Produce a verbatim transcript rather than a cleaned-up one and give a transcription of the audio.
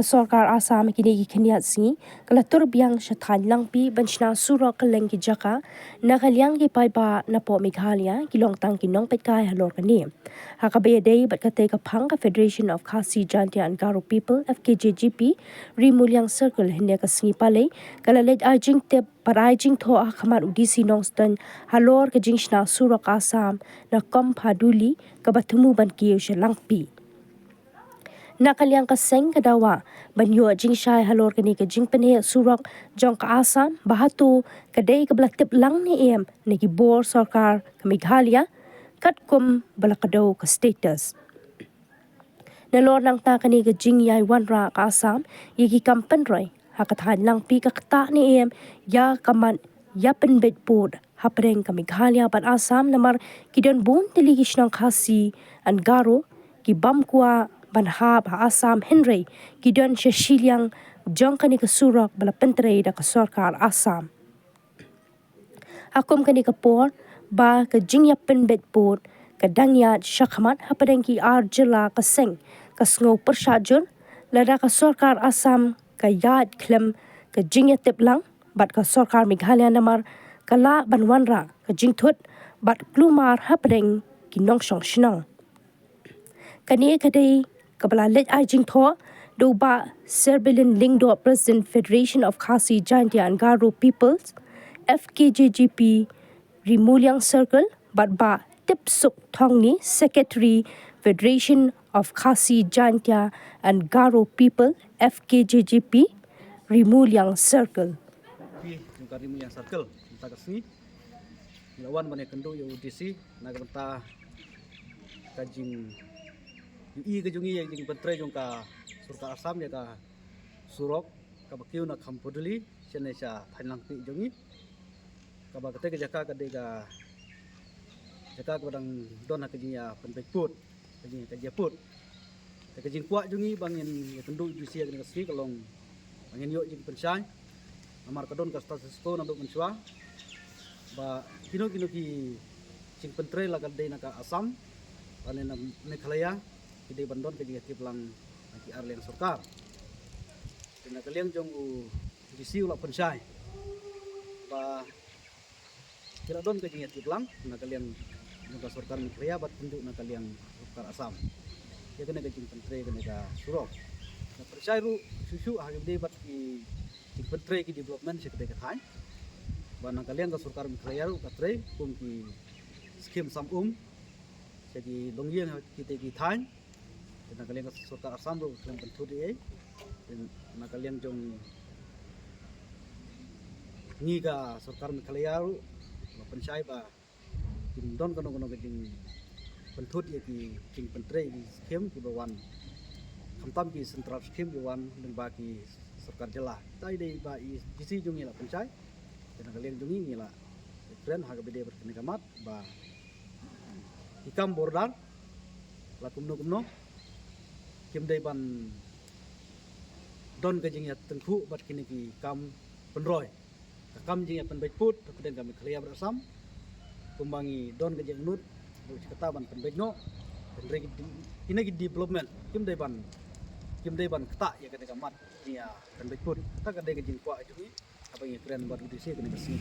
Ka sorkar Assam kine ki khyndiat sngi ka la tur biang sha thaiñ Langpih ban shna surok kylleng ki jaka na ka liang ki paidbah napoh Meghalaya ki long tang ki nongpeitkai halor kane. Ha kaba ïadei bad katei ka phang, ka Federation of Khasi Jaintia and Garo People, F K J G P, Ri Muliang Circle, hynne ka sngi Palei ka la leit ai jingtip bad ai jingthoh ha khmat u D C Nongstoiñ halor ka jingshna surok Assam na Komphaduli kaba thmu ban kiew sha Langpih. Na ka liang ka seng ka dawa ban ïoh jingshai halor kane ka jingpynheh surok jong ka Assam, ba hato ka dei kaba la tip lang ne em na ki bor sorkar ka Meghalaya katkum ba la kdew ka status. Nalor nangta kane ka jingïai wanrah ka Assam ïa ki kam pynroi ha ka thaiñ Langpih ka ktah ne em ïa ka mat ïa pynbeit pud hapdeng ka Meghalaya bad Assam, namar ki don bun tylli ki shnong Khasi and Garo ki bym kwah ban hap ha Assam, hynrei ki don sha shiliang jong kane ka surok ba la pyntrei da ka sorkar Assam. Ha kum kane ka por ba ka jingïapynbeit pud ka dang ïaid shakhmat hapdeng ki ar jylla ka seng, ka sngew pyrshah jur lada ka sorkar Assam ka ïaid khlem ka jingïatip lang bad ka sorkar Meghalaya, namar ka lah ban wanrah ka jingthut bad klumar hapdeng ki nongshong shnong. Kane ka dei kaba la leit ai jingthoh da u Bah Serbilin Lyngdoh, President, Federation of Khasi Jaintia and Garo Peoples, F K J G P, Ri Muliang Circle, bad Bah Tipsuk Thongni, Secretary, Federation of Khasi Jaintia and Garo People, F K J G P, Ri Muliang Circle. Pi jong ka Ri Muliang Circle mynta ka sngi ngi la wan ban ïakynduh ïa u D C na ka bynta ka jingïohi ka jong ngi ïa ka jingpyntrei jong ka sorkar Assam ïa ka surok kaba kiew na Komphaduli shane sha thaiñ Langpih jong ngi, kaba katei ka jaka ka dei ka jaka kaba dang don ha ka jingïapynbeit pud, ka jing, ka jingïapud. Te ka jingkwah jong ngi ba ngin ïakynduh ïa u D C ha kane ka sngi ka long ba ngin ïoh jingpynshai, namar ka don ka status quo naduh mynshuwa ba kino kino ki jingpyntrei, la ka dei na ka Assam lane na Meghalaya, ki dei ban don ka jingïatip lang na ki ar liang sorkar. Te na ka liang jong u D C u la pynshai ba ki la don ka jingïatip lang na ka liang jong ka sorkar Meghalaya bad kumjuh na ka liang sorkar Assam ïa kane ka jingpyntrei kane ka surok. Nga pynshai ruh shuh shuh ha kaba ïadei bad ki jingpyntrei ki development sha katei ka thaiñ, ba na ka liang ka sorkar Meghalaya ruh ka trei kum ki skim sam um sha ki longïing ha kitei ki thaiñ. Te na ka liang ka sorkar Assam ruh ka khlem pynthut ei ei. Te na ka liang jong ngi ka sorkar Meghalaya ruh nga pynshai ba kim don kano kano ka jingpynthut ïa ki jingpyntrei ki skim kiba wan, khamtam ki central skim kiba wan lyngba ki sorkar jylla. Te dei ba i D C jong ngi la pynshai. Te na ka liang jong ngi ngi la kren ha kaba ïadei bad kane ka mat ba ki kam border la kumno kumno kim dei ban don ka jingïatyngkhuh bad kine ki kam pynroi. Ka kam jingïapynbeit pud hapdeng ka Meghalaya bad Assam kumba ngi don ka jingangnud ruh shi katta ban pynbeit noh. Hynrei ki di-, kine ki development kim dei ban, kim dei ban ktah ïa kane ka mat jingïapynbeit pud. Kata ka dei ka jingkwah jong ngi haba ngi kren bad u D C kane ka sngi.